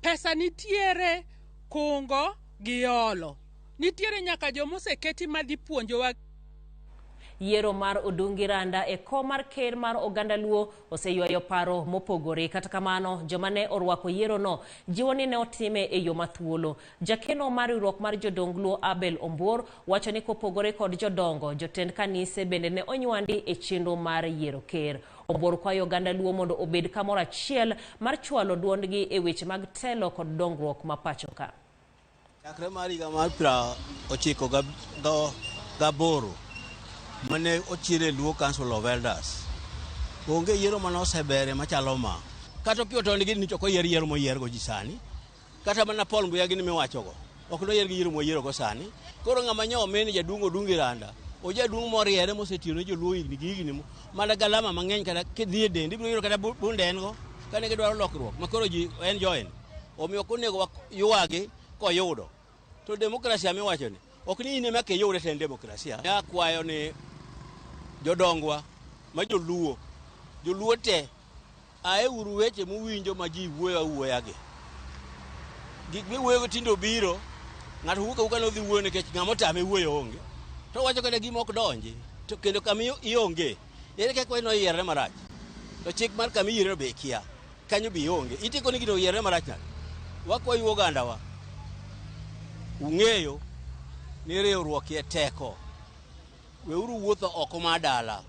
Pesa nitiere kungo gi olo. Nitiere nyaka joma oseketi madhi puonjowa. Yiero mar Odungi Randa e kom mar ker mar oganda Luo oseywayo paro mopogore. Kata kamano, joma ne orwako yierono jiwo ni ne otime e yo mathuolo. Jakeno mar riwruok mar jodong Luo Abel Ombuor wacho ni kopogore kod jodongo, jotend kanise bende ne onywandi e chenro mar yiero ker. Ombuor kwayo oganda Luo mondo obed kamoro achiel mar chwalo duondgi e weche mag telo kod dongruok ma pacho ka. Chakre mar higa mar 98 mane ochiere Luo Council of Elders, onge yiero mane osebere machalo ma. Kata Opiyo Otondi gini to ok oyier yiero moyiergo ji sani. Kata mana Paul Mbuya gini miwachogo, ok noyier gi yiero moyierogo sani. Koro ng'ama nyo omi ni jaduong' Odungi Randa, ojaduong' moriere mosetiyo ne joluo higni gi higni mana galama mang'eny kata kidhi e dende ibiro yudo kata bunde en go kane gidwaro lokruok ma koro ji en join. Omiyo ok onego waywagi koyudo. To demokrasia miwacho ni, ok ni in ema kiyude to en demokrasia. Akwayo ni jodongwa ma joluo, joluo te, ae uru weche muwinjo ma ji wuoyo awuoya gi. Gik miwuoyogo tinde obiro, ng'ato wuok awuoka ni odhi wuoyo nikech ng'ama otame wuoyo onge. To owacho kata gima ok donji, to kendo kama ionge, ere kaka wachno oyierre marach? To chik mar kama iyiereno be ikia. Kanyo be ionge. Itiko ni gino oyierre marach nade? Wakwayu ogandawa, ung'eyo ni riwruok e teko. Weuru wuotho oko mar dala.